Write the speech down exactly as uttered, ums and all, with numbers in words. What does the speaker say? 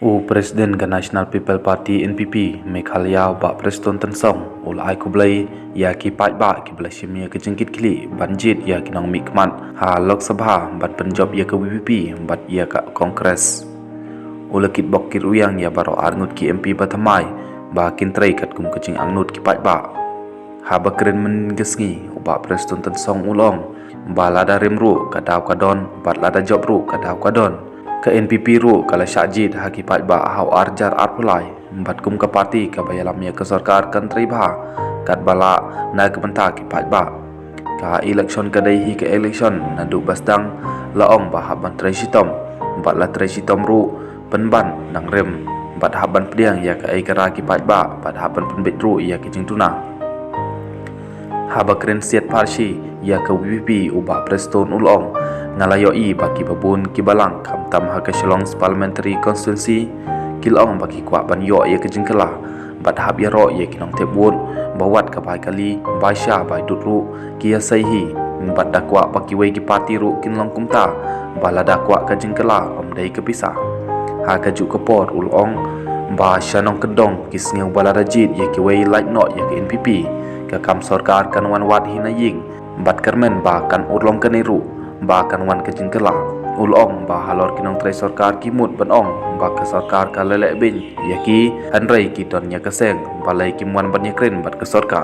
U President ka National People Party, N P P, Meghalaya, Bah Prestone Tynsong, u la ai khublei ïa ki paidbah kiba la shim ïa ka jingkitkhlieh ban jied ïa ki nongmihkhmat ha Lok Sabha ban pynjop ïa ka V P P bad ïa ka Congress. U la kitbok kitrwiang ïa baroh arngut ki M P ba thymmai ba kin trei katkum ka jingangnud ki paidbah. Haba kren mynnin ka sngi, u Bah Prestone Tynsong u la ong ba lada rim ruh ka daw ka don, bad lada jop ruh ka daw ka don. Ka N P P ruh ka la shah jied ha ki paidbah ha u ar hajar arphew lai, bad kum ka party kaba ïalam ïa ka sorkar kan trei bha katba lah na ka bynta ki paidbah. Ka election ka dei hi ka election naduh ba sdang, la ong ba hap ban trei shitom, bad la trei shitom ruh pynban nang rim, bad hap ban pdiang ïa kaei ka ra ki paidbah, bad hap ban pynbeit ruh ïa ki jingduna. Haba kren siat pharshi ïa ka V P P, u Bah Prestone u la ong, nga la ïohi ba kiba bun kiba lang, khamtam ha ka Shillong Parliamentary Constituency, ki la ong ba ki kwah ban ïoh ïa ka jingkylla bad hap ïaroh ïa ki nongthep vote ba wat ka bai kali, bai sha, bai dud ruh ki ïasei hi, bad da kwah ba kiwei ki party ruh kin long kumta, ba lada kwah ka jingkylla ym dei ka pisa. Ha kajuh ka por u la ong ba sha nongkyndong ki sngew ba lada jied ïa kiwei lait noh ïa ka N P P, ka kam sorkar kan wan wad hi na ïing, bad kyrmen ba kan urlong kane ruh ba kan wan ka jingkylla. U la ong ba halor ki nongtrei sorkar ki mut ban ong ba ka sorkar ka leh lehbeiñ ïa ki, hynrei ki don ïa ka seng, balei kim wan ban ïakren bad ka sorkar.